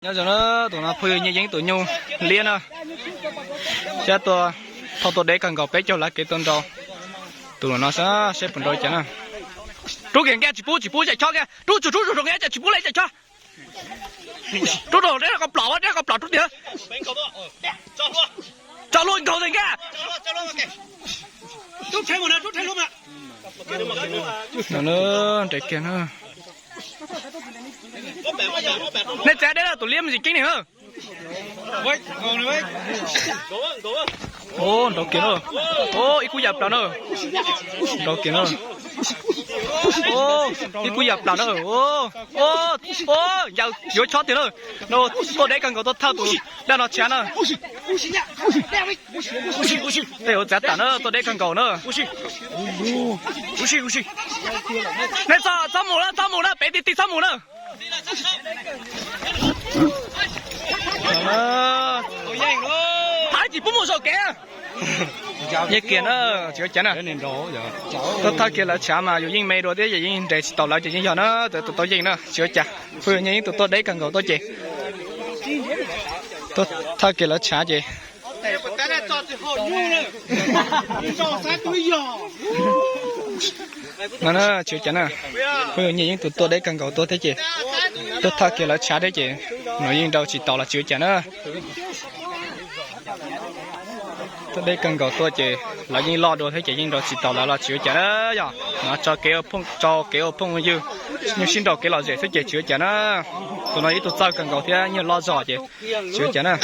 Nyob zoo na, tus no phooj ywg Nyiaj Yeeb tus nyuj liab na, thiab tua, thauj tua deb kawg nkaus peb caug lab kev tuaj nrau tus no saib puas nrau cas na. Rub kiag nkaj tsis pub, tsis pub caj chob kiag, rub tsuag rub rau nkaj caj tsis pub li caj chob. Rub rau deb qhov plom, deb qhov plom rub tiag. Tso luaj nkaus ntag nkaj. Nres kiag na. Nej txiav deb lawm, tus liab me ntsis ceeb ni na. Nrau kiag na. Ib kub yam plaws na. Nrau kiag na. Ib kub yam plaws na. Yawg yuav chob tiag na. Tuaj deb kawg nkaus tuaj thawj tus dab no tshav na. Tej ua txav tam na, tuaj deb kawg nkaus na. Nej txhob mus na, txhob mus na, pem ti ti txhob mus na. Thaiv tsis pub mus saum kev. Yeej kiag na, tsis ua cas na. Tuaj thawj kiag lawv tshav mas yus yeej me dua thiab, yeej nres tsis tau lawv ces yeej yog na, tus tau yeej na, tsis ua cas. Phooj ywg Nyiaj Yeeb tus tuaj deb kawg nkaus tuaj ces tuaj thawj kiag lawv tshav ces no na, tsis ua cas na. Phooj ywg Nyiaj Yeeb tus tuaj deb kawg nkaus tuaj thiab ces tuaj thawj kiag lawv tshav thiab ces nws yeej nrau tsis tau los tsis ua cas na. Tuaj deb kawg nkaus tuaj ces lawv yeej loj dua thiab ces yeej nrau tsis tau lawv los tsis ua cas na. Yog no tso kev ua phooj, tso kev ua phooj ywg, nyuag sib nrau kev lom zem xwb ces tsis ua cas na. Tus no ib tug txawj kawg nkaus thiab nyuag loj zog ces tsis ua cas na.